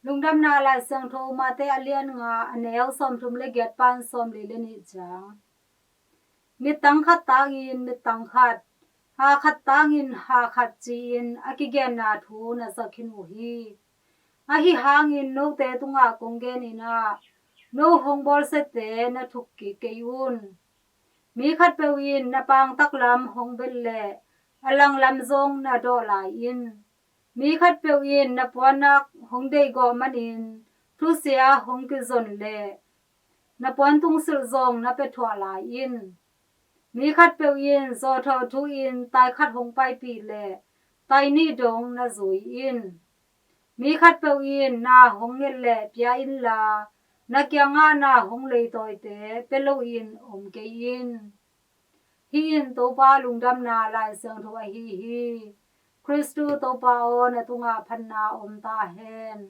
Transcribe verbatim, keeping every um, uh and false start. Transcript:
Lungdamna Lai Siangtho Mate a lian nga, a neu sawmthum le giat pan sawmli le nih ciang. Mittang khat tangin mittang khat, ha khat tangin ha khat ci-in a kigenna thu na za khin uh hi. Ahi hangin note tungah kong genin ah, no hong bawlsiate na thuk kik kei un. Mi khatpeuh in na pangtak lam hong bet leh a langlam zong na dawh lai in. Mi khatpeuh in na puannak hong deihgawh manin thusia hong kizon leh na puan tungsilh zong na pia thuah lai in. Mi khatpeuh in zawthawh thu-in tai khat hong paipih leh tai nih dong na zui in. Mi khatpeuh in na hong nget leh pia inla, na kiangah na hong leitawite pia loin om kei in. Hih in Topa lungdamna Lai Siangtho ahi hi. Khristu Topa aw, na tungah phatna om ta hen.